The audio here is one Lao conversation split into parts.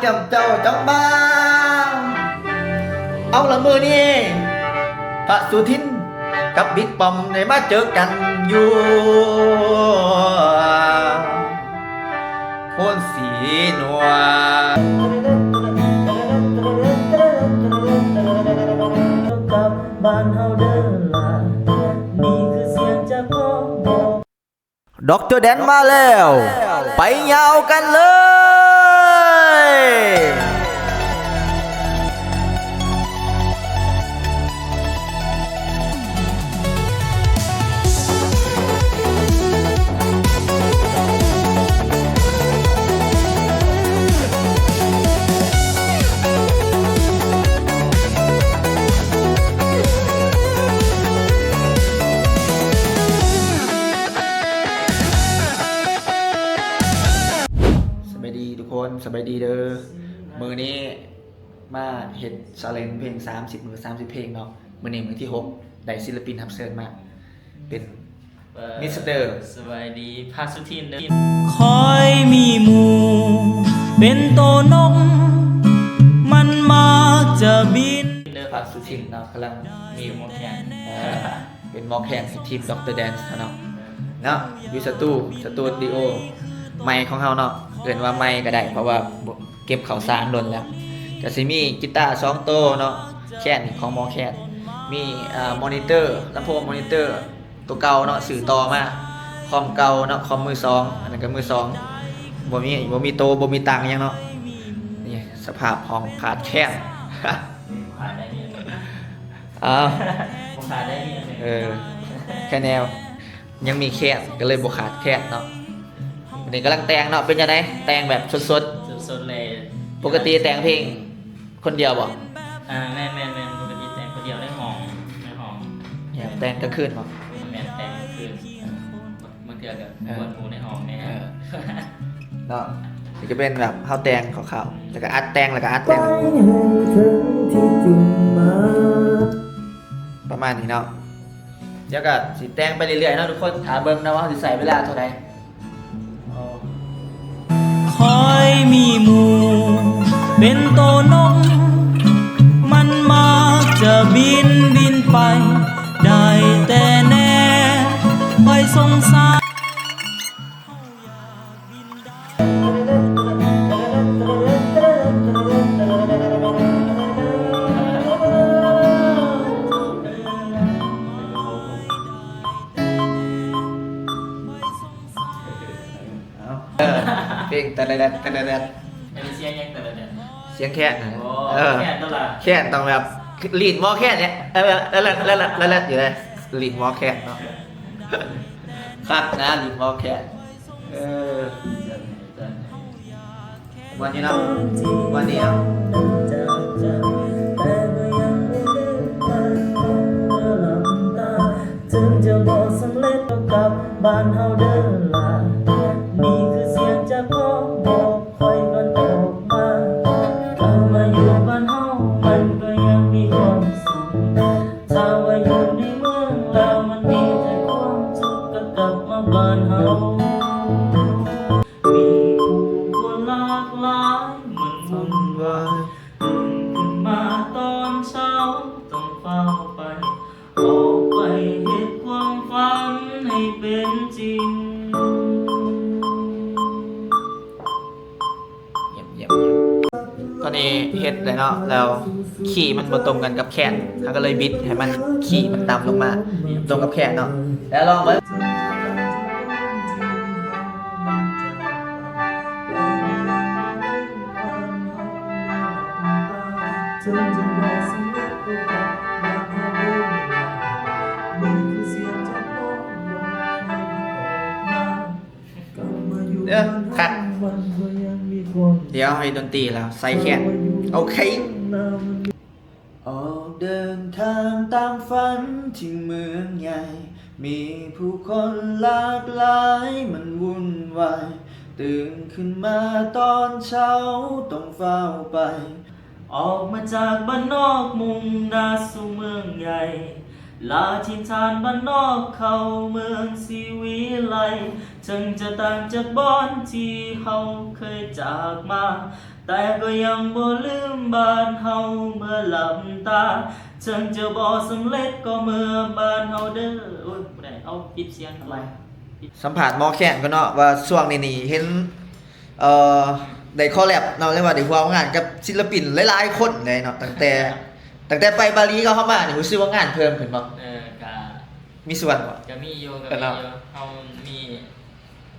ເຈົ້າຈັ່ງມາ. ເອົາລະ ມື້ນີ້ພະສຸທິນກັບບິກປ້ອມໄດ້ມາເຈີກັນຢູ່ໂພນສີນົວນ. ກັບບ້ານເຮົາເດີຫຼ້າ ນີ້ຄືສຽງຈາກພໍ່ບອກ. ດັອກເຕີແດນມາແລ້ວ ໄປຍາວກັນເລີຍ. ສະບາຍດີທຸກຄົນ ສະບາຍດີເດີ. ມື້ນີ້ມາເຮັດຊາເລັນເພງສາມສິບມື້ ສາມສິບເພງເນາະ. ມື້ນີ້ມື້ທີຫົກ ໄດ້ສິນລະປິນຮັບເຊີນມາເປັນ ເອີ ມິດສະເຕີ. ສະບາຍດີ ພະສຸທິນເດີ. ຂ້ອຍມີໝູ່ເປັນໂຕນົກ ມັນມັກຈະບິນ. ພະສຸທິນເນາະ ກຳລັງມີໝໍແຄນ ເອີ ເປັນໝໍແຄນໃຫ້ທີມດັອກເຕີແດນເນາະ ເນາະ ຢູ່ສະຕູ ສະຕູດິໂອໃໝ່ຂອງເຮົາເນາະ. ເອີ້ນວ່າໃໝ່ກໍໄດ້ ເພາະວ່າເກັບເຂົ້າສານດົນແລ້ວ. ກໍຊິມີກີຕາສອງໂຕເນາະ ແຄນຂອງໝໍແຄນ ມີ ເອີ ມໍນິເຕີ ລຳໂພງມໍນິເຕີ ໂຕເກົ່າເນາະ ຊື້ຕໍ່ມາ ຄອມເກົ່າເນາະ ຄອມມືສອງ ອັນນັ້ນກໍມືສອງ ບໍ່ມີ ບໍ່ມີໂຕ ບໍ່ມີຕັ່ງຫຍັງເນາະ. ນີ້ສະພາບຫ້ອງຂາດແຄນ ຂາດໄດ້ນີ້ ອ້າວ ບໍ່ຂາດໄດ້ນີ້ ເອີ ແຄ່ແນວ ຍັງມີແຄນ ກໍເລີຍບໍ່ຂາດແຄນເນາະ. ອັນນີ້ກຳລັງແຕ່ງເນາະ ເປັນຈັ່ງໃດ ແຕ່ງແບບສົດໆ ສົດໆເລີຍ. ປົກກະຕິແຕ່ງເພງ ຄົນດຽວບໍ່? ອ່າ ແມ່ນໆໆ ປົກກະຕິແຕ່ງຄົນດຽວໃນຫ້ອງ ໃນຫ້ອງ. ແມ່ນແຕ່ງກາງຄືນບໍ່? ແມ່ນແຕ່ງກາງຄືນ ບາງເທື່ອກໍ ເອີ ກວນໝູ່ໃນຫ້ອງແດ່ ເອີ ເນາະ. ນີ້ກໍເປັນແບບເຮົາແຕ່ງຄ່າວໆ ແລ້ວກໍອັດແຕ່ງ ແລ້ວກໍອັດແຕ່ງ ປະມານນີ້ເນາະ. ດຽວກໍຊິແຕ່ງໄປເລື້ອຍໆເນາະທຸກຄົນ ຖ້າເບິ່ງເນາະວ່າເຮົາຊິໃຊ້ເວລາເທົ່າໃດ. ຂ້ອຍມີໝູ່ເປັນໂຕນົກ ມັນມັກຈະບິນ ບິນໄປ ໄດ້ແຕ່ແນມ ຂ້ອຍສົງສານ. ເອີ ເພງຕະລະແດດ ຕະລະແດດ ເປັນສຽງຫຍັງຕະລະແດດ? ສຽງແຄນນະ. ໂອ້ ເອີ ແຄນໂຕລະ ແຄນຕ້ອງແບບ ລີດໝໍແຄນເລີຍ ເອີ ລະແດດ ລະແດດ ລະແດດ ຢູ່ເລີຍ ລີດໝໍແຄນເນາະ. ຄັກນະ ລີດໝໍແຄນ. ເອີ ມ່ວນຢູ່ເນາະ ມ່ວນດີເນາະ. ເຖິງຈະບໍ່ສຳເລັດກໍກັບບ້ານເຮົາເດີຫຼ້າ ນີ້ຄືສຽງຈາກພໍ່ບອກຂ້ອຍກ່ອນອອກມາ ກະມາຢູ່ບ້ານເຮົາມັນກໍຍັງມີຄວາມສຸກ ຖ້າວ່າຢູ່ໃນເມືອງລາວມັນມີແຕ່ຄວາມທຸກ ກໍກັບມາບ້ານເຮົາ. ມີຜູ້ຄົນຫຼາກຫຼາຍມັນວຸ່ນວາຍ ຕື່ນຂຶ້ນມາຕອນເຊົ້າຕ້ອງຟ້າວໄປ ອອກໄປເຮັດຄວາມຝັນໃຫ້ເປັນຈິງ. ຢ້ຽມ, ຢ້ຽມ, ຢ້ຽມ. ຕອນນີ້ເຮັດແລ້ວເນາະ, ແລ້ວຄີມັນບໍ່ຕົງກັນກັບແຄນ, ເຮົາກໍເລີຍບິດໃຫ້ມັນ, ຄີມັນຕ່ຳລົງມາ, ຕົງກັບແຄນເນາະ. ແລ້ວລອງເບິ່ງ. ເອີ ຄັດ ດຽວໃຫ້ດົນຕີແລ້ວໃສ່ແຄນ. ໂອເຄ. ອອກເດີນທາງຕາມຝັນທີ່ເມືອງໃຫຍ່ ມີຜູ້ຄົນຫຼາກຫຼາຍ ມັນວຸ່ນວາຍ ຕື່ນຂຶ້ນມາຕອນເຊົ້າຕ້ອງຟ້າວໄປ ອອກມາຈາກບ້ານນອກມຸ່ງໜ້າສູ່ເມືອງໃຫຍ່ ລາຖິ່ນຖານບ້ານນອກເຂົ້າເມືອງສີວິໄລ ເຖິງຈະຕ່າງຈາກບ່ອນທີ່ເຮົາເຄີຍຈາກມາ ແຕ່ກໍຍັງບໍ່ລືມບ້ານເຮົາເມື່ອຫຼັບຕາ ເຖິງຈະບໍ່ສຳເລັດກໍເມື່ອບ້ານເຮົາເດີ. ໂອ້ຍ ບໍ່ໄດ້ ເອົາປິດສຽງກ່ອນ. ສຳພາດໝໍແຄນກ່ອນເນາະ ວ່າຊ່ວງນີ້ນີ້ເຫັນ ເອີ ໄດ້ຄໍແລັບເນາະ ຫຼືວ່າໄດ້ຮ່ວມງານກັບສິນລະປິນຫຼາຍໆຄົນເລີຍເນາະ ຕັ້ງແຕ່ ຕັ້ງແຕ່ໄປບາຫຼີກັບເຮົາມານີ້ ຮູ້ສຶກວ່າງານເພີ່ມຂຶ້ນບໍ່? ເອີ ກະມີສ່ວນບໍ່? ກະມີຢູ່ ກະມີຢູ່ ເນາະ ເຮົາມີ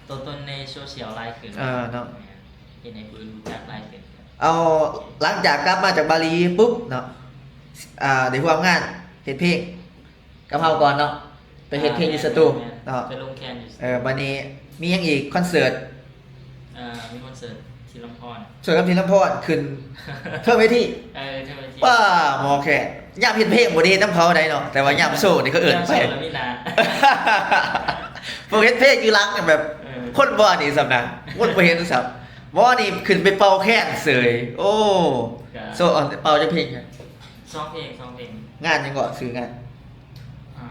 ຕົວຕົນໃນໂຊຊຽວຫຼາຍຂຶ້ນ. ເອີ ເນາະ ແມ່ນ ເຮັດໃຫ້ຜູ້ອື່ນຮູ້ຈັກຫຼາຍຂຶ້ນ. ເອົາ ຫຼັງຈາກກັບມາຈາກບາຫຼີປຸບເນາະ ອ່າ ໄດ້ຮ່ວມງານເຮັດເພງ ກັບເຮົາກ່ອນເນາະ ໄປເຮັດເພງຢູ່ສະຕູ ແມ່ນໆ ເນາະ ໄປລົງແຄນຢູ່ສະຕູ. ເອີ ບັດນີ້ມີຫຍັງອີກ? ຄອນເສີດ ເອີ ມີຄອນເສີດທີ່ລຳພອນ ເສີດກັບທີ່ລຳພອນ ຂຶ້ນເທິງເວທີ. ເອີ ເທິງເວທີ ປ້າ ໝໍແຄນ ຍາມເຮັດເພງບໍ່ໄດ້ເຮັດນຳເຂົາໃດເນາະ ແຕ່ວ່າຍາມໂຊນີ້ເຂົາເອີ້ນໄປ ຍາມໂຊລະມີໜ້າ ພວກເຮັດເພງຢູ່ຫຼັງແບບ ເອີ ຄົນບໍ່ນີ້ຊ້ຳນະ ຄົນບໍ່ເຫັນຊ້ຳ. ໝໍນີ້ຂຶ້ນໄປເປົ່າແຄນເສີຍ. ໂອ້ ກະ ໂຊ ເອົາ ເປົ່າຈັກເພງ? ສອງເພງ ສອງເພງ. ງານຫຍັງເກາະ? ຊື່ງານ ອ່າ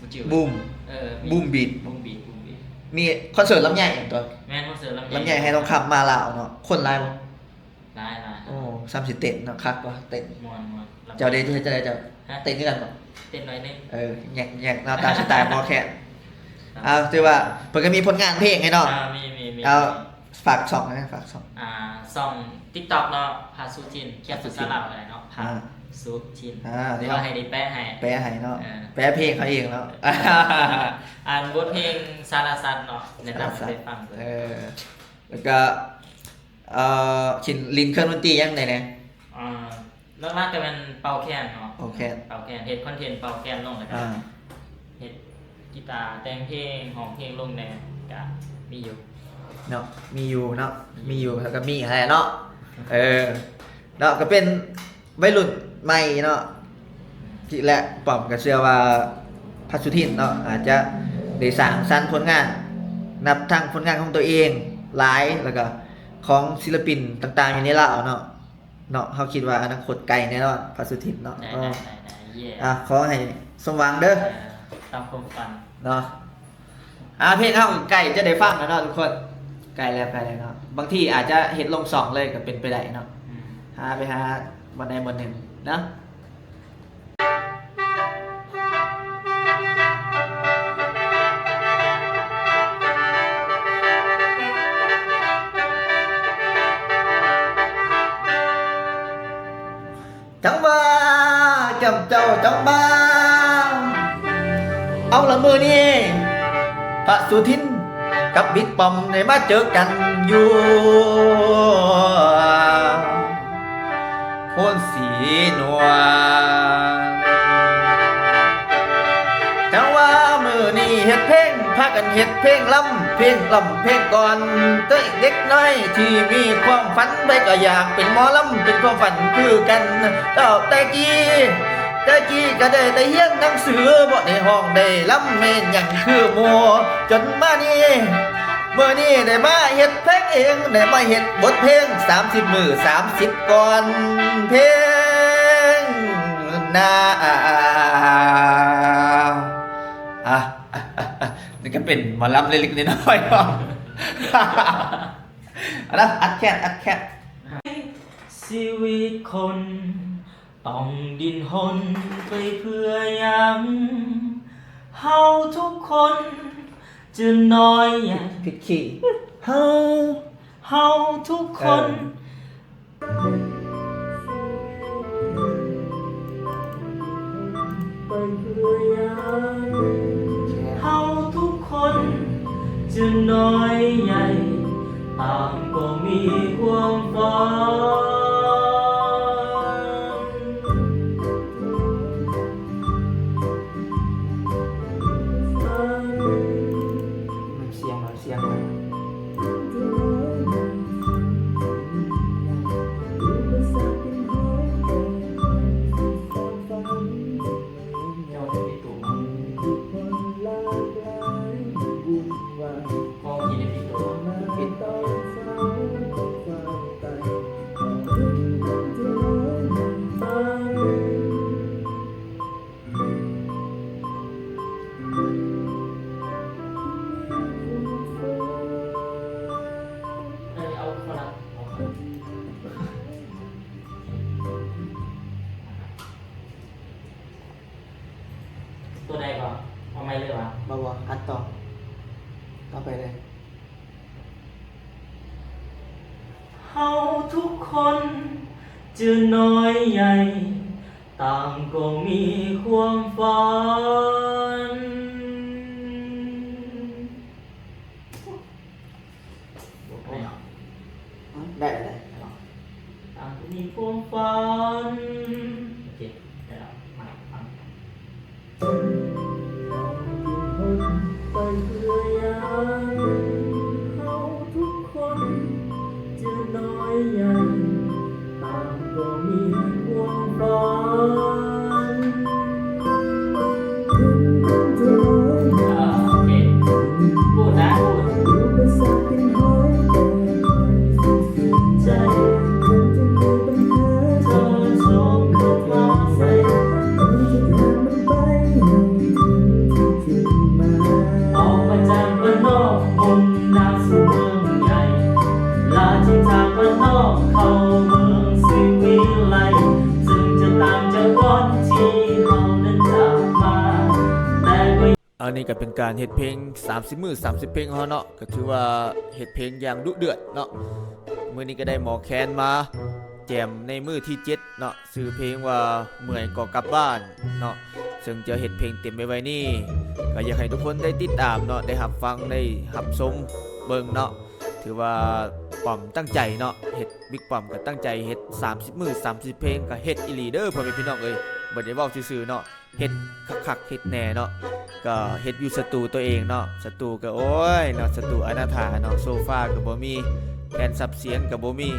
ບໍ່ຈື່ ບູມ ເອີ ບູມບີດ ບູມບີດ ບູມບີດ. ມີຄອນເສີດລຳໄຍຕົວະ? ແມ່ນ ຄອນເສີດລຳໄຍ ລຳໄຍ ໄຫທອງຄຳມາລາວເນາະ. ຄົນຫຼາຍບໍ່? ຫຼາຍໆ. ໂອ້ ສ່ຳຊິເຕັ້ນເນາະ. ຄັກບໍ່? ເຕັ້ນ ມ່ວນໆ. ເຈົ້າເດ ເຮັດຈັ່ງໃດເຈົ້າ? ຮະ? ເຕັ້ນຄືກັນບໍ່? ເຕັ້ນໜ້ອຍໜຶ່ງ. ເອີ ແຍກ ແຍກເນາະ ຕາມສະໄຕໝໍແຄນ. ເອົາ ຖືວ່າເພິ່ນກໍມີຜົນງານເພງໃຫ້ເນາະ. ອ່າ ມີ ມີ ມີ ເອົາ ຝາກຊ່ອງນະ ຝາກຊ່ອງ. ອ່າ ຊ່ອງຕິກຕັອກເນາະ ພະສຸທິນ ຂຽນພາສາລາວກໍໄດ້ເນາະ ພະ ອ່າ ສຸທິນ. ອ່າ ດຽວໃຫ້ໄດ້ແປະໃຫ້ ແປະໃຫ້ເນາະ. ເອີ ແປະເພງເຂົາເອງເນາະ. ອັນບົດເພງສາລະສັດເນາະ ແນະນຳໃຫ້ໄປຟັງເບິ່ງ. ເອີ ແລ້ວກໍ ເອີ ຊິຫຼິ້ນເຄື່ອງດົນຕີຫຍັງໄດ້ແດ່? ອ່າ ຫຼັກໆກໍແມ່ນເປົ່າແຄນເນາະ ເປົ່າແຄນ ເປົ່າແຄນ ເຮັດຄອນເທັນເປົ່າແຄນລົງ ແລ້ວກໍ ອ່າ ເຮັດກີຕາ ແຕ່ງເພງ ຮ້ອງເພງລົງແດ່ ກະມີຢູ່ເນາະ. ມີຢູ່ເນາະ ມີຢູ່ ແລ້ວກໍມີຫັ້ນແຫຼະເນາະ. ເອີ ເນາະ ກໍເປັນໄວລຸ້ນໃໝ່ເນາະ ແລະ ປ້ອມກໍເຊື່ອວ່າພະສຸທິນເນາະ ອາດຈະໄດ້ສ້າງສັນຜົນງານ ນັບທັງຜົນງານຂອງຕົວເອງຫຼາຍ ແລ້ວກໍຂອງສິນລະປິນຕ່າງໆຢູ່ໃນລາວເນາະ. ເນາະ ເຮົາຄິດວ່າອະນາຄົດໄກແນ່ນອນ ພະສຸທິນເນາະ. ໄດ້ ເນາະ ໄດ້ ໄດ້ ເຢ້ ອ່ະ ຂໍໃຫ້ສົມຫວັງເດີ ເອີ ຕາມຄວາມຝັນເນາະ. ອ່າ ເພງເຮົາໃກ້ຈະໄດ້ຟັງແລ້ວເນາະທຸກຄົນ ໃກ້ແລ້ວ ໃກ້ແລ້ວເນາະ. ບາງທີອາດຈະເຮັດລົງຊ່ອງເລີຍກໍເປັນໄປໄດ້ເນາະ. ອືມ ຫາ ໄປຫາບ່ອນໃດບ່ອນໜຶ່ງເນາະ. ຈັ່ງວ່າຈຳເຈົ້າຈັ່ງມາ ເອົາລະມື້ນີ້ ພະສຸທິນກັບບິກປ້ອມໄດ້ມາເຈີກັນຢູ່ ໂພນສີນວນ. ຈັ່ງວ່າມື້ນີ້ເຮັດເພງ ພາກັນເຮັດເພງລຳ ເພງລຳເພງກ່ອນ. ເດັກນ້ອຍທີ່ມີຄວາມຝັນ ໃຜກໍຢາກເປັນໝໍລຳ ເປັນຄວາມຝັນຄືກັນ. ເຈົ້າແຕ່ກີ້ ແຕ່ກີ້ກໍໄດ້ແຕ່ຮຽນໜັງສື ບໍ່ໄດ້ຮ້ອງໄດ້ລຳແມ່ນຫຍັງຄືໝູ່. ຈົນມານີ້ ມື້ນີ້ໄດ້ມາເຮັດເພງເອງ ໄດ້ມາເຮັດບົດເພງ ສາມສິບມື້ສາມສິບກ່ອນ ເພງນາ ອ່າ ອ່າ ນີ້ກໍເປັນໝໍລຳເລັກໆນ້ອຍໆເນາະ. ອັນນັ້ນອັດແຄດ ອັດແຄດ. ຊີວິດຄົນ ຕ້ອງດີ້ນຮົນໄປເພື່ອຫຍັງ? ເຮົາທຸກຄົນຈະນ້ອຍໃຫຍ່ ຜິດຄີ ເຮົາ ເຮົາທຸກຄົນ ເອີ ເຮົາທຸກຄົນຈະນ້ອຍໃຫຍ່ ຕ່າງກໍມີຄວາມຝັນ. ເສຽງ ເສຽງ ເຈົ້າໄດ້ປິດໂຕບໍ່? ເພາະວ່າກີ້ໄດ້ປິດໂຕບໍ່? ປິດ. ເລີຍຫວາ? ບໍ່ ບໍ່ ອັດຕໍ່ ຕໍ່ໄປເລີຍ. ເຮົາທຸກຄົນຈະນ້ອຍໃຫຍ່ ຕ່າງກໍມີຄວາມຝັນ. ໄດ້ແລ້ວ ໄດ້ແລ້ວ ຕ່າງກໍມີຄວາມຝັນ. ໂອເຄ ໄດ້ແລ້ວ ມາຟັງ. ໄປເພື່ອຫຍັງ ເຮົາທຸກຄົນຈະນ້ອຍໃຫຍ່ ຕ່າງກໍມີຄວາມຝັນ. ເອີ ໂອເຄ ກູດນະ ກູດ. ອອກມາຈາກບ້ານນອກມຸ່ງໜ້າສູ່ເມືອງໃຫຍ່ ລາຖິ້ມທາງບ້ານນອກເຂົ້າເມືອງສີວິໄລ ເຊິ່ງຈະຕ່າງຈາກບ່ອນທີ່ເຮົານັ້ນຈາກມາ ແຕ່ກໍ ອັນນີ້ກໍເປັນການເຮັດເພງສາມສິບມື້ສາມສິບເພງຂອງເຮົາເນາະ ກໍຖືວ່າເຮັດເພງຢ່າງດຸເດືອດເນາະ. ມື້ນີ້ກໍໄດ້ໝໍແຄນມາແຈມໃນມື້ທີເຈັດເນາະ ຊື່ເພງວ່າເມື່ອຍກໍກັບບ້ານເນາະ ເຊິ່ງຈະເຮັດເພງເຕັມໄວໆນີ້ ກໍຢາກໃຫ້ທຸກຄົນໄດ້ຕິດຕາມເນາະ ໄດ້ຮັບຟັງ ໄດ້ຮັບຊົມເບິ່ງເນາະ. ຖືວ່າປ້ອມຕັ້ງໃຈເນາະ ເຮັດ ບິກປ້ອມກໍຕັ້ງໃຈເຮັດສາມສິບມື້ສາມສິບເພງ ກໍເຮັດອີ່ຫຼີເດີພໍ່ແມ່ພີ່ນ້ອງເອີຍ ບໍ່ໄດ້ເວົ້າຊື່ໆເນາະ ເຮັດຄັກໆ ເຮັດແນ່ເນາະ ກໍເຮັດຢູ່ສະຕູຕົວເອງເນາະ. ສະຕູກໍ ໂອ້ຍເນາະ ສະຕູອະນາຖາເນາະ ໂຊຟາກໍບໍ່ມີ ແຜ່ນສັບສຽງກໍບໍ່ມີ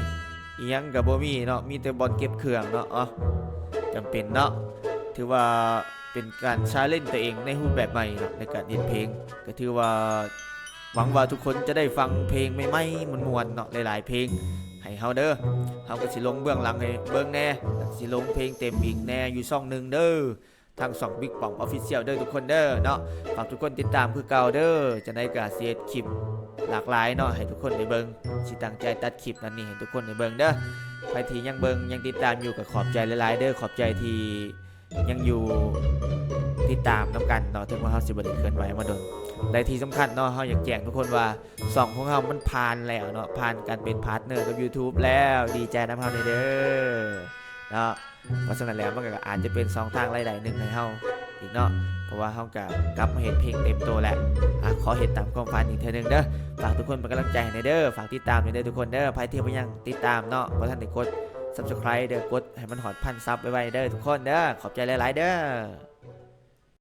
ອີ່ຫຍັງກໍບໍ່ມີເນາະ ມີແຕ່ບ່ອນເກັບເຄື່ອງເນາະ. ເອົ້າ ຈຳເປັນເນາະ ຖືວ່າເປັນການຊາເລນຕົວເອງໃນຮູບແບບໃໝ່ເນາະ ໃນການເຮັດເພງ ກໍຖືວ່າ ຫວັງວ່າທຸກຄົນຈະໄດ້ຟັງເພງໃໝ່ໆ ມ່ວນໆເນາະ ຫຼາຍໆເພງໃຫ້ເຮົາເດີ. ເຮົາກໍຊິລົງເບື້ອງຫຼັງໃຫ້ເບິ່ງແດ່ ແລ້ວຊິລົງເພງເຕັມອີກແດ່ຢູ່ຊ່ອງໜຶ່ງເດີ ທາງຊ່ອງບິກປ້ອມອອບຟິຊຽວເດີທຸກຄົນເດີເນາະ. ຝາກທຸກຄົນຕິດຕາມຄືເກົ່າເດີ ຈັ່ງໃດກໍຊິເຮັດຄລິບຫຼາກຫຼາຍເນາະ ໃຫ້ທຸກຄົນໄດ້ເບິ່ງ ຊິຕັ້ງໃຈຕັດຄລິບນັ້ນນີ້ໃຫ້ທຸກຄົນໄດ້ເບິ່ງເດີ. ໃຜທີ່ຍັງເບິ່ງ ຍັງຕິດຕາມຢູ່ ກໍຂອບໃຈຫຼາຍໆເດີ ຂອບໃຈທີ່ ຍັງຢູ່ຕິດຕາມນຳກັນເນາະ ເຖິງວ່າເຮົາຊິບໍ່ໄດ້ເຄື່ອນໄຫວມາດົນ ແລະທີ່ສຳຄັນເນາະ ເຮົາຢາກແຈ້ງທຸກຄົນວ່າຊ່ອງຂອງເຮົາມັນຜ່ານແລ້ວເນາະ ຜ່ານການເປັນພາດເນີກັບ YouTube ແລ້ວ ດີໃຈນຳເຮົາແດ່ເດີເນາະ. ເພາະສະນັ້ນແລ້ວ ມັນກໍອາດຈະເປັນຊ່ອງທາງລາຍໄດ້ໜຶ່ງໃຫ້ເຮົາອີກເນາະ ເພາະວ່າເຮົາກໍກັບມາເຮັດເພງເຕັມໂຕແລ້ວ. ອາ ຂໍເຮັດຕາມຄວາມຝັນອີກເທື່ອໜຶ່ງເດີ ຝາກທຸກຄົນເປັນກຳລັງໃຈໃຫ້ແດ່ເດີ ຝາກຕິດຕາມແດ່ເດີທຸກຄົນເດີ. ໃຜທີ່ບໍ່ຍັງຕິດຕາມເນາະ ບໍ່ທັນໄດ້ກົດ Subscribe ເດີ ກົດ ໃຫ້ມັນຮອດພັນຊັບໄວໆເດີທຸກຄົນເດີ. ຂອບໃຈຫຼາຍໆເດີ.